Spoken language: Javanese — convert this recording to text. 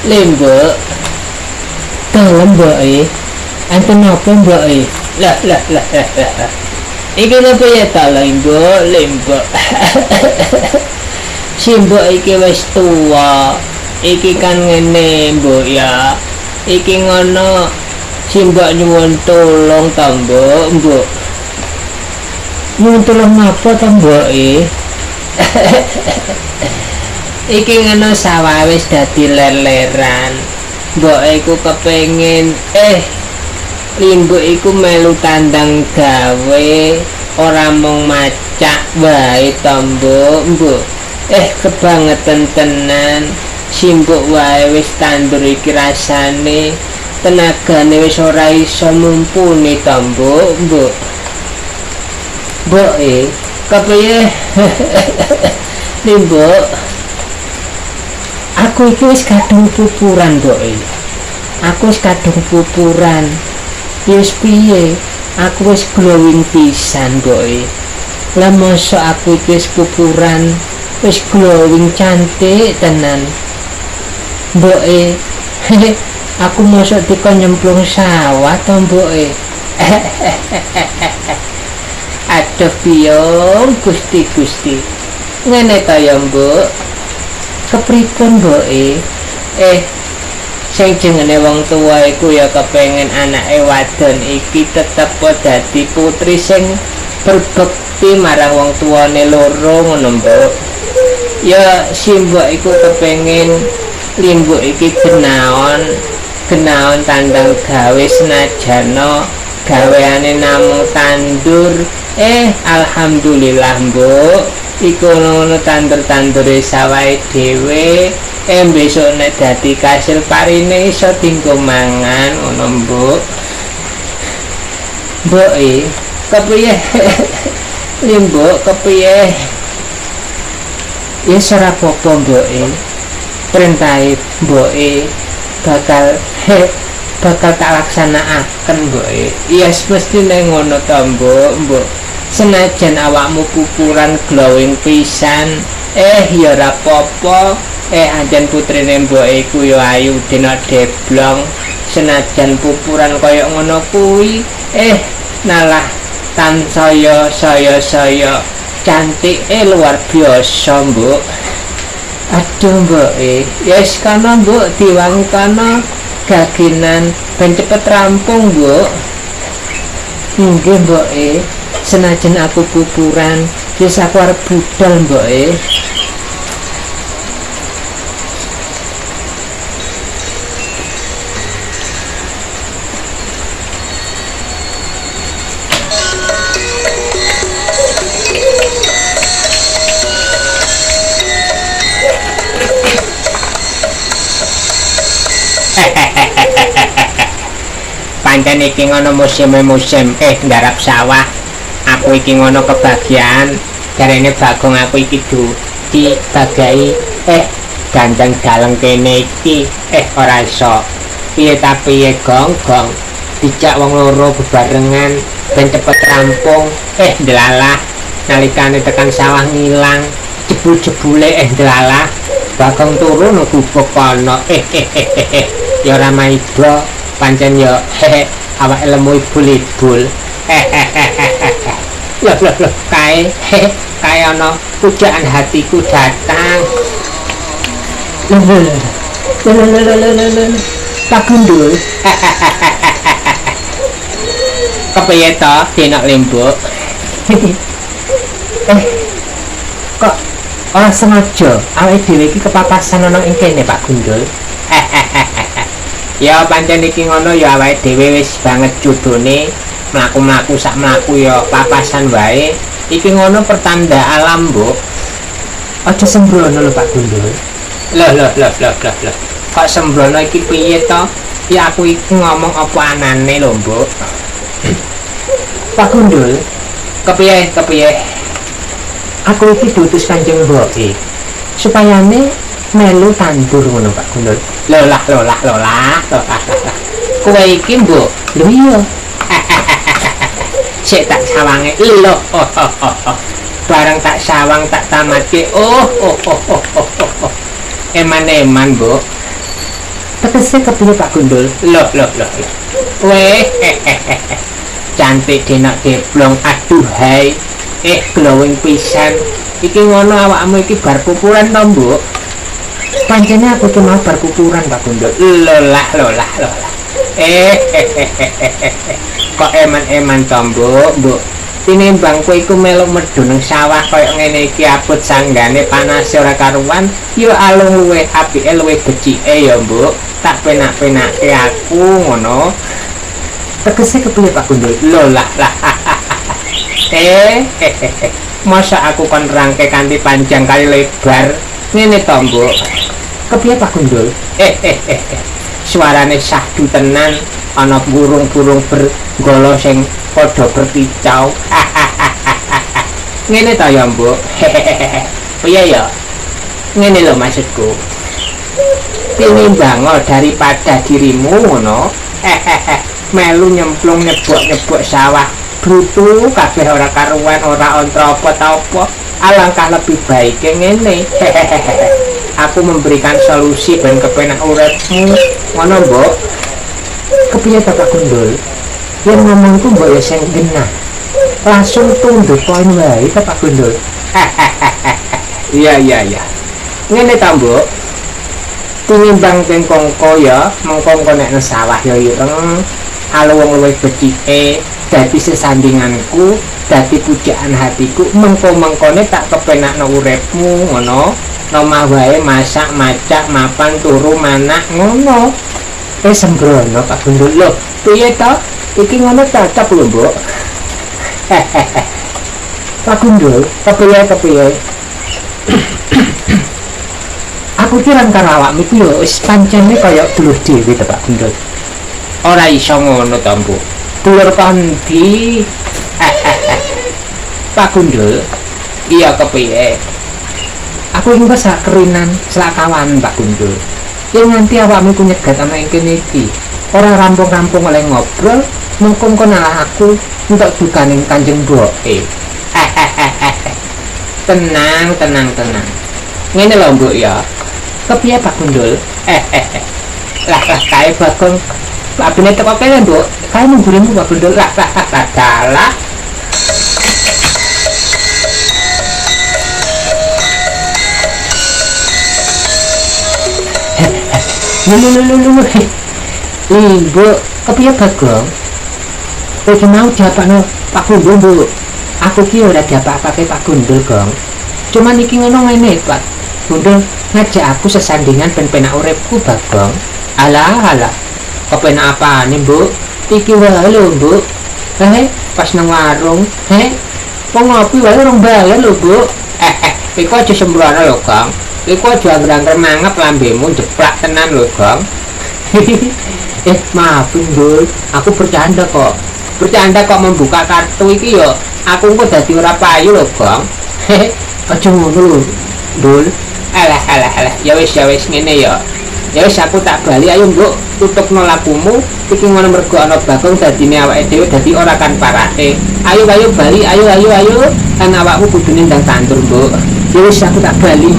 Lembok. Dalem mboke. Enten napa mboke? Lah lah lah lah. Iki napa ya ta lembok, lembok. Simbok iki wis tuwa. Iki kan ngene mbok ya. Iki ngono simbok nyuwun tolong ta mbok, mbok. Nyuwun tolong napa ta mboke? Iki ngono sawah wis dadi ler-leran. Mboke iku kepengin limbuk iku melu tandang gawe ora mung macak wae ta mbok, mbok. Kebangetan tenan. Simbok wae wis tandur iki rasane tenagane wis ora iso mumpuni ta mbok, mbok. Mboke kepiye? Limbuk, aku iki wis kadung pupuran mboke. Aku wis kadung pupuran. Wis piye? Aku wis glowing pisan mboke. Lah mosok aku iki wis pupuran, wis glowing cantik tenan. Mboke, aku mosok dikon nyemplung sawah to mboke. Aduh biyong Gusti Gusti. Ngene ta ya mbok? Kepripun mboke? Sing jenenge wong tuwa iku ya kepengin anake wadon iki tetep dadi putri sing berbekti marang wong tuwane loro ngono mbok. Ya simbok iku kepengin limbuk iki genaon, genaon tandang gawe senajana gaweane namung tandur. Alhamdulillah mbok, iku ngono tandur-tandure sawahe dhewe. Besok nek dadi kasil parine iso dinggo mangan ngono mbok. Mboke kepiye? Limbuk kepiye? Ya ora apa-apa mboke. Perintahe mboke bakal bakal tak laksanakaken mboke. Ya mestine ngono to mbok, mbok. Senajan awakmu pupuran glowing pisan, ya ora apa-apa. Anjen putrine mboke iku ya ayu dina deblong. Senajan pupuran kaya ngono kuwi, nalah tansaya saya saya cantik, luar biasa mbok. Aduh mboke, ya wis kono mbok diwangi kono gaginan ben cepet rampung mbok. Nggih mboke, senajan aku pupuran, wis aku arep budal mboke. Pancen iki ngono musim-musim nggarap sawah. Aku iki ngono kebagian jarene Bagong aku iki dibagai dandang daleng kene iki ora iso. Piye ta piye gong gong dijak wong loro bebarengan ben cepet rampung. Delalah nalikane tekan sawah ngilang jebul-jebule delalah Bagong turu nang gubuk kono. Ya ora maida pancen ya awake lemu ibul-ibul. Loh loh loh kae kae ana pujaan hatiku datang. Loh loh loh loh loh loh loh Pak Gundul. Kepiye to Dinok Limbuk? Kok ora sengaja awake dhewe iki kepapasan ana ing kene Pak Gundul. Ya pancen iki ngono ya awake dhewe wis banget jodone mlaku-mlaku sak mlaku ya papasan wae. Iki ngono pertanda alam, Mbok. Aja sembrono lho Pak Gundul. Loh loh loh loh loh loh. Kok sembrono iki piye to? Ya aku iki ngomong apa anane lho, Mbok. Pak Gundul, kepiye kepiye? Aku iki diutus Kanjeng Mboke supayane melu tandur ngono Pak Gundul. Lolah lolah lolah lolah. Kowe iki mbok. Lho iya. Sik tak sawange. Lho. Barang tak sawang tak tamatke. Oh oh oh oh oh. Eman-eman, Mbok. Tegese kepiye Pak Gundul? Loh loh loh loh. Weh, cantik denak deblong, aduh hai. Glowing pisan. Iki ngono awakmu iki bar pupuran to, Mbok? Pancene aku ki mau bar pupuran, Pak Gundul. Loh lah loh lah loh lah. Kok eman-eman to, Mbok, Mbok? Tinimbang kowe iku melok medhun nang sawah kaya ngene iki abot sanggane panas ora karuan, ya alung luwih apike luwih becike ya, Mbok. Tak penak-penake aku ngono. Tegese kepiye Pak Gundul? Loh lah lah. Masa aku kon rangke kanthi panjang kali lebar ngene to, Mbok? Kepiye Pak Gundul? Suarane sahdu tenan, ana burung-burung bergolo sing padha berkicau. Ngene ta ya, Mbok? Piye ya? Ngene lho maksudku. Tinimbang daripada dirimu ngono, melu nyemplung nyebok-nyebok sawah brutu kabeh ora karuan, ora ontra apa ta apa, alangkah lebih baik ngene. Aku memberikan solusi ben kepenak uripmu ngono, Mbok. Kepiye ta Pak Gundul? Yen ngomongku mbok ya sing genah, langsung tunduk poin wae ta Pak Gundul. Iya iya iya. Ngene ta, Mbok. Tinimbang kengkongko ya, mengkongko nek nang sawah ya ireng, aluwung luwih becike, dadi sesandinganku, dadi pujaan hatiku, mengko-mengkone tak kepenakno uripmu ngono. Nomah wae masak, macak, mapan, turu, manak ngono. Sembrono Pak Gundul. Lho, piye to? Iki ngono cocok lho, Mbok. Pak Gundul, kepiye kepiye? Aku ki ran karo awakmu iku ya wis pancene kaya dulur dhewe to Pak Gundul. Ora iso ngono to, Mbok. Dulur kondi? Pak Gundul, iya kepiye? Aku iki wis sak kerinan, selak kawan Pak Gundul. Yen nganti awakmu iku nyegat ana ing kene iki, ora rampung-rampung oleh ngobrol, mengko engko nalah aku entuk dukaning Kanjeng Mboke. Tenang, tenang, tenang. Ngene lho, Mbok ya. Kepiye Pak Gundul? Lah lah kae Bagong. Abine teko kene, Mbok. Kae nunggurimu Pak Gundul. Lah lah lah dalah. Lho lho lho lho. Mbok, kepiye Bagong? Kowe mau diapakno Pak Gundul, Mbok? Aku ki ora diapa-apake Pak Gundul, Gong. Cuman iki ngono ngene, Pak Gundul ngajak aku sesandingan ben penak uripku, Bagong. Alah, alah. Kepenak apane, Mbok? Iki wae lho, Mbok. Pas nang warung, wong ngopi wae rong bayar lho, Mbok. Iku aja sembrono lho, Gong. Iku aja angger-angger mangep lambemu jeplak tenan lho, Gong. Maafin, Ndul. Aku bercanda kok. Bercanda kok membuka kartu iki ya. Aku engko dadi ora payu lho, Gong. Aja ngono lho, Ndul. Alah alah alah. Ya wis ngene ya. Ya wis aku tak bali, ayo Mbok, tutupno lakumu. Iki ngono mergo ana Bagong dadine awake dhewe dadi ora kan parake. Ayo ayo bali, ayo ayo ayo. Kan awakmu kudune ndang tandur, Mbok. Ya wis aku tak bali.